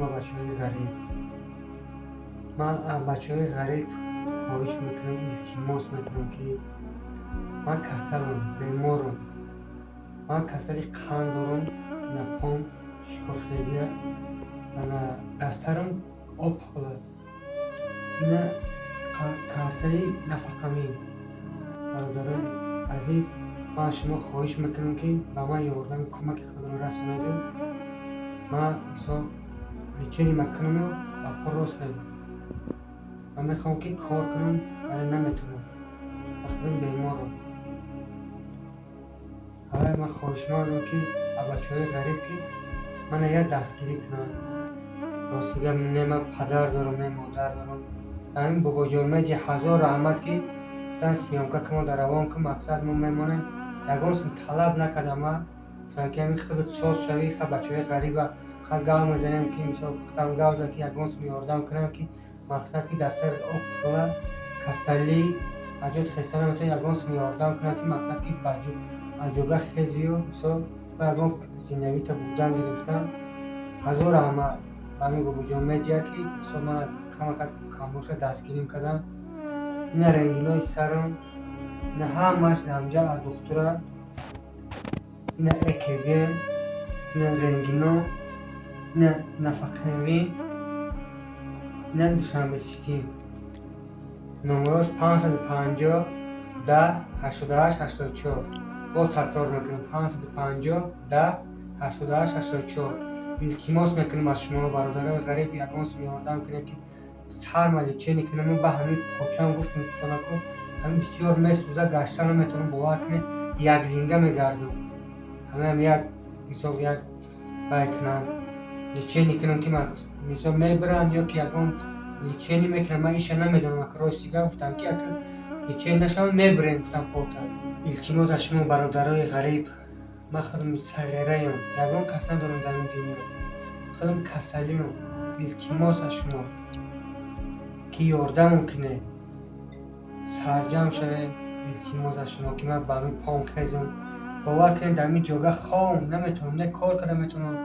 Ҳама бачаҳои ғариб. Ман аз бачаҳои ғариб хоҳиш мекунам, илтимос мекунам, ки ман касалам, беморам. Ман касали қанд дорам, ина пом шикофтагия, ана дастарам об хӯрад. Ина картаи нафақамин. Бародарои азиз, ман аз шумо хоҳиш мекунам, ки ба ман ёрдами кӯмаки худро расонеду ман мисол лечение макунаму ба по рост хезам. Ман мехоҳам, ки кор кунам, вале наметавонам. Ба худам беморам. Ҳавай ман хоҳишмандам, ки ба бачаҳои ғариб, ки мана як дастгирӣ кунанд. Рости гап, не ман падар дорам, не модар дорам. Ба ҳамин бобоҷон Меди ҳазор раҳмат, ки гуфтанд, съёмка ки мо дар равон кун, мақсад мо мемонем. Ягон сум талаб накардам ман. Гуфтам, ки ҳамин худат соз шавӣ, ха бачаҳои ғариба ха гав мезанем, ки мисол худам гав зад, ки ягон сум ёрдам кунам, ки мақсад ки дар сарат об хӯла, касалӣ аҷод хеста наметавонӣ, ягон сум ёрдам кунам, ки мақсад ки ба ҷога хезию мисол ба ягон зиндагита бурдан гирифтам. Ҳазор раҳмат ба ҳамин бобоҷон Медия, ки мисол мана камакак камбоша дастгирим кардам. Ина рентгенои сарам, ина ҳамааш ҳамҷа аз духтура, ина ЭКГ, ина рентгено, ина нафақавӣ, ина Душанбе Сити. Номерош 550 10 88 84. Боз такрор мекунам: 550 10 88 84. Илтимос мекунам аз шумо, бародарои ғариб, ягон сум ёрдам кунед, ки сарма лечение кунам. Ба ҳамин почам гуфтам тонаку ҳамин бисёр месӯза, гашта наметавонам, бовар кунед, як линга мегардам. Ҳамаам як мисол як вай кунам, лечение кунам, ки мисол мебаранд ё ки ягон лечение мекунам, ман иша намедонам. Ака, рости гап, гуфтам, ки ака лечение нашавад, мебарем, гуфтам пота. Илтимос аз шумо, бародарои ғариб, ман худам сағираям, ягон кас надорам дар ин дунё, худам касалиам. Илтимос аз шумо, ки ёрдамам кунед, сарҷамъ шавед. Илтимос аз шумо, ки ман ба ҳамин пом хезам. Бовар кунед, дар ҳамин ҷога ховам наметавонам, не кор карда метавонам,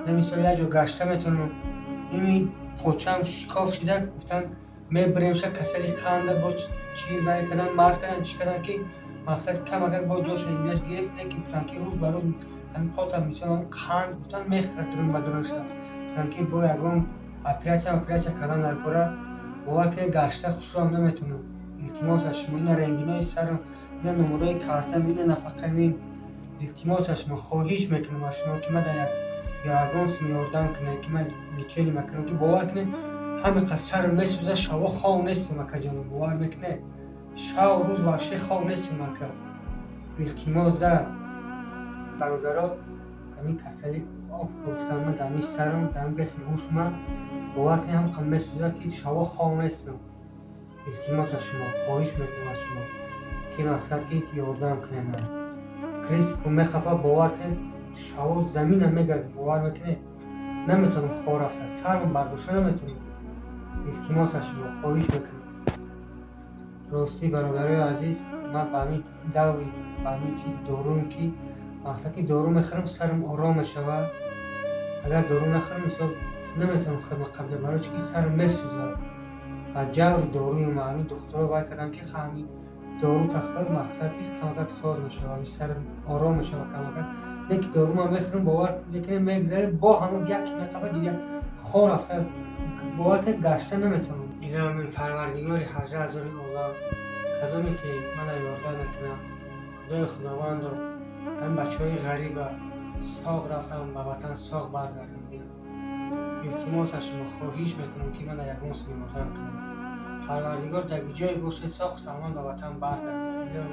не мисол як ҷо гашта метавонам. Ими почам шикоф шида, гуфтанд, мебаремша, касали қанда, бо чӣ вай кардан, маз кардан, чӣ кардан, ки мақсад камакак бо ҷоша инаш гирифт. Не ки гуфтанд, ки рӯз ба рӯз ҳамин пота мисол ҳамин қанд, гуфтанд, мехӯрад дурун ба дурунша. Гуфтанд, ки бо ягон оператсия кардан дар кора. Бовар кунед, гашта хушрӯам наметавонам. Илтимос аз шумо, ина рентгенои сарам, ина номерои картам, ина нафақамин. Илтимос аз шумо, хоҳиш мекунам аз шумо, ки ман дар ягон сум ёрдам кунед, ки ман лечение макунам, ки бовар кунед, ҳамин қадр сарам месӯзад, шабо хов нестам, акаҷонам, бовар мекунед, шаб рӯз вообще хов нестам, ака. Илтимос да, бародаро, ҳамин касали об гуфтам, ман дар ҳамин сарам, дар ҳамин бехи гӯшма, бовар кунед, ҳамин қадр месӯзад, ки шабо хов нестам. Илтимос аз шумо, хоҳиш мекунам аз шумо, ки мақсад ки ёрдам кунед. Ман приступ мехапад, бовар кунед, шабо заминам мегазад, бовар мекунед, наметавонам хоб рафта, сарам бардошта наметавонам. Илтимос аз шумо, хоҳиш мекунам. Ростӣ, бародарои азиз, ман ба ҳамин даври, ба ҳамин чиз дорум, ки мақсад ки дору мехӯрам, сарам ором мешавад. Агар дору нахӯрам, мисол наметавонам худро қабила, барои чӣ ки сарам месӯзад. Ба ҷаври доруи ма ҳамин духтуро вай кардам, ки ҳамин дору тахӯр, мақсад ки камакак соз мешавад, ҳамин сарам ором мешавад камакак. Не ки дору ман мехӯрам, бовар мекунед, мегзарад, бо ҳамон яке меқабад, дигар хор рафта, бовар кунед, гашта наметавонам. Илоҳи Парвардигори ҳаждаҳ ҳазори олам, кадоме ки мана ёрдам мекунад, Худои Худовандо, ҳамин бачаҳои ғариба соғ рафтам, ба ватан соғ баргардам биям. Илтимос аз шумо, хоҳиш мекунам, ки мана ягон сум ёрдам кунед. Парвардигор, дар ҷое бошед, соғ саломат ба ватан баргардед.